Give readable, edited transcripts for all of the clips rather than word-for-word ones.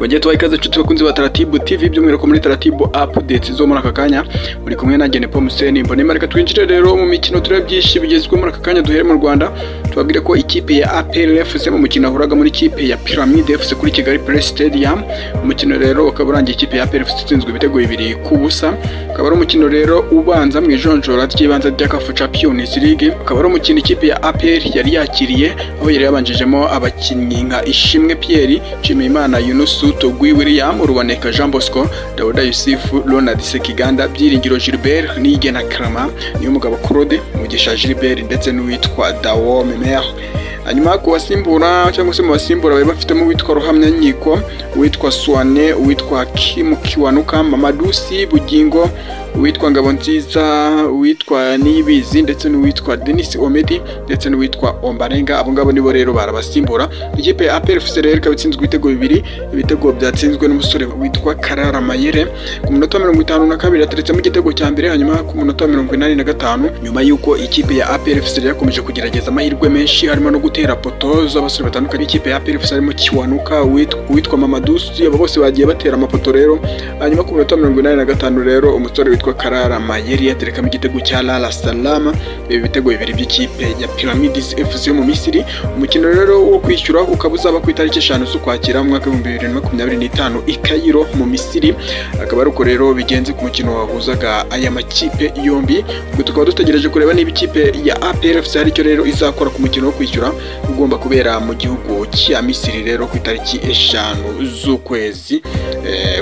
Twongeye tubaha ikaze nshuti bakunzi ba Taratibu TV, by'umwihariko muri Taratibu Updates zo muri aka kanya muri kumwe na Nepo Museni Mbonema. Reka twinjire rero mu mikino turebe byinshi bigezweho muri aka kanya. Duhere mu Rwanda, tubabwire ko ikipe ya APR FC mu mukino ahuraga muri ikipe ya Pyramide FC kuri Kigali Play Stadium, umukino rero ukaba urangiye ikipe ya APR FC itsinzwe ibitego 2-0. Ukaba ari umukino rero ubanza mu ijonjora ry'ibanze rya CAF Champions League, ukaba ari umukino ikipe ya APR yari yakiriye, aho yari yabanjijemo abakinnyi nka Ishimwe Pierre, Nshimiyimana Yunusu, Togui William, Ruboneka Jean Bosco, Dawuda Yusuf, Ronald Sekiganda, Byiringiro Gilbert, Niyigena Clement, Niyomugabo Claude, Mugisha Gilbert ndetse n'uwitwa Dawo Memer. Hanyuma ku basimbura cyangwa se mu basimbura bari bafitemo uwitwa Ruhamya Nkiko, uwitwa Swane, uwitwa Kim Kiwanuka, Mamadusi Bugingo, uwitwa Ngabonziza, uwitwa Niyibizi ndetse n'uwitwa Denis Omedi ndetse n'uwitwa Ombarenga. Abo ngabo nibo rero barabasimbura. Ikipe ya APR FC rero ikaba itsinzwe ibitego 2, ibitego byatsinzwe n'umusore witwa Karara Mayere ku munota 52 ateretsemo igitego cya mbere. Hanyuma ku munota 85, nyuma y'uko ikipe ya APR FC yakomeje kugerageza amahirwe menshi harimo no gutera poto z'abasore batandukanye, ikipe ya APR FC harimo Kiwanuka, uwitwa Mamadusi, abo bose bagiye batera amapoto rero. Hanyuma ku munota 85 rero umusore witwa Karara Mayeri yaterekamo igitego cya Lala Salama, ibi bitego 2 by'ikipe ya Pyramids FC yo mu Misiri. Umukino rero wo kwishyura ukaba uzaba ku itariki 5 z'Ukwakira mu mwaka 2025 i Cairo mu Misiri. Akaba ari uko rero bigenze ku mukino wahuzaga aya makipe yombi. Ubwo tukaba dutegereje kureba niba ikipe ya APR FC hari icyo rero izakora ku mukino wo kwishyura ugomba kubera mu gihugu cya Misiri rero ku itariki 5 z'ukwezi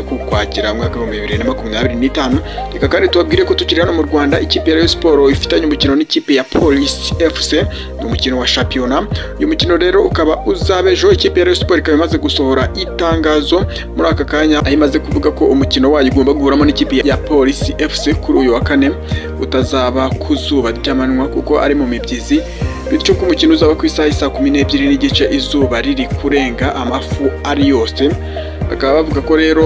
k'Ukwakira mu mwaka 2025. Reka kandi tubabwire ko tukiri hano mu Rwanda, ikipe ya Rayon Sports ifitanye umukino n'ikipe ya Police FC, ni umukino wa shampiyona. Uyu mukino rero ukaba uzaba ejo. Ikipe ya Rayon Sports ikaba imaze gusohora itangazo muri aka kanya, aho imaze kuvuga ko umukino wayo ugomba guhuramo n'ikipe ya Police FC kuri uyu wa kane utazaba ku zuba ry'amanywa kuko ari mu mibyizi, bityo ko umukino uzaba ku isaha saa 12:30 izuba riri kurenga amafu ari yose. Bakaba bavuga ko rero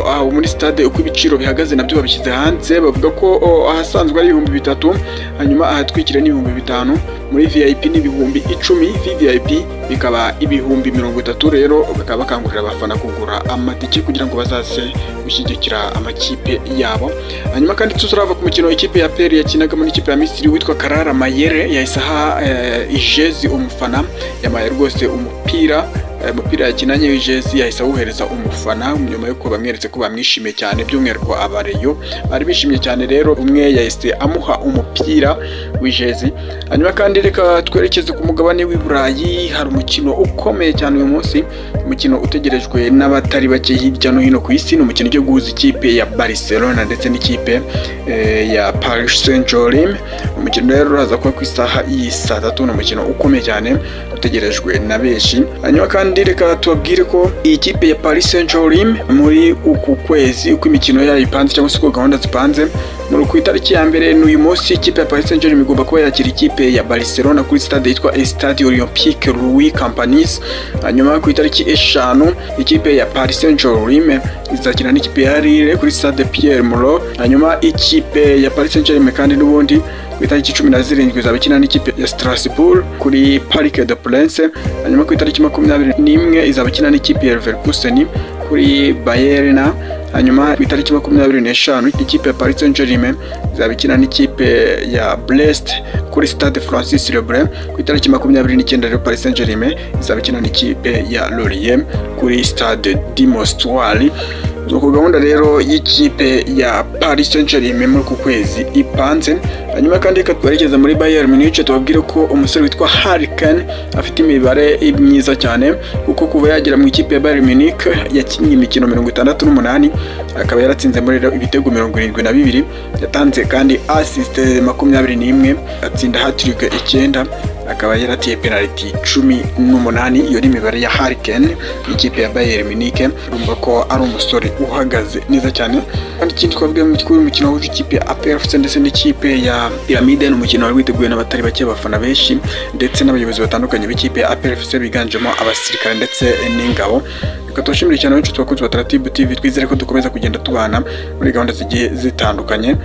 aho muri stade uko ibiciro bihagaze nabyo babishyize hanze, bavuga ko ahasanzwe ari 3000, hanyuma ahatwikira ni 5000, muri VIP ni 10000, VVIP bikaba 30000. Rero bakaba bakangurira abafana kugura amatike kugira ngo bazaze gushyigikira amakipe yabo. Hanyuma kandi tuzarava ku mukino ikipe ya APR yakinagamo n'ikipe ya Misiri, witwa Karara Mayere yahise aha ijezi umufana, yamaye rwose umupira yakinanye w'ijezi yahise awuhereza umufana nyuma yuko bamweretse ko bamwishimiye cyane, by'umwihariko abareyo bari bishimye cyane. Rero umwe yahise amuha umupira w'ijezi. Hanyuma kandi reka twerekeze ku mugabane w'i Burayi, hari umukino ukomeye cyane uyu munsi, umukino utegerejwe n'abatari bake hirya no hino ku isi. Ni umukino ugiye guhuza ikipe ya Barcelona ndetse n'ikipe ya Paris Saint-Germain. Umukino rero uraza kuba ku isaha y'i saa 3, ni umukino ukomeye cyane utegerejwe na benshi. Hanyuma kandi reka tubabwire ko iyi kipe ya Paris Saint-Germain muri uku kwezi uko imikino yayo ipanze cyangwa se uko gahunda zipanze, muri ku itariki ya mbere n'uyu munsi ikipe ya Paris Saint-Germain igomba kuba yakira ikipe ya Barcelona kuri stade yitwa Estadio Olympique Louis Companys. Hanyuma ku itariki 5 ikipe ya Paris Saint-Germain izakina n'ikipe ya Lille kuri stade Pierre Mauroy. Hanyuma ikipe ya Paris Saint-Germain kandi n'ubundi ku itariki 17 izaba ikina n'ikipe ya Strasbourg kuri Parc des Princes. Hanyuma ku itariki 21 izaba ikina n'ikipe ya Leverkusen kuri Bayern. Hanyuma ku itariki 25 ikipe ya Paris Saint-Germain izaba ikina n'ikipe ya Brest kuri Stade Francis Lebrun. Ku itariki 29 rero Paris Saint-Germain izaba ikina n'ikipe ya Lorient kuri Stade du Moustoir. Nuko gahunda rero y'ikipe ya Paris Saint-Germain muri ku kwezi ipanze. Hanyuma kandi reka twerekeze muri Bayern Munich, tubabwire ko umusore witwa Harry Kane afite imibare myiza cyane, kuko kuva yagera mu ikipe ya Bayern Munich yakinnye imikino 68, akaba yaratsinze muri ibitego 72, yatanze kandi assist 21, atsinda hat-trick 9, akaba yaratiye penalty 18. Iyo ni imibare ya Harry Kane ikipe ya Bayern Munich. Urumva ko ari umusore uhagaze neza cyane. Kandi ikindi twavuga mu kuri umukino wahuje ikipe ya APR FC ndetse n'ikipe ya Pyramide, ni umukino wari witeguwe n'abatari bake, abafana benshi ndetse n'abayobozi batandukanye b'ikipe ya APR FC biganjemo abasirikare ndetse n'ingabo. Reka tubashimire cyane benshi twakunze ba Taratibu TV, twizere ko dukomeza kugenda tubana muri gahunda zigiye zitandukanye.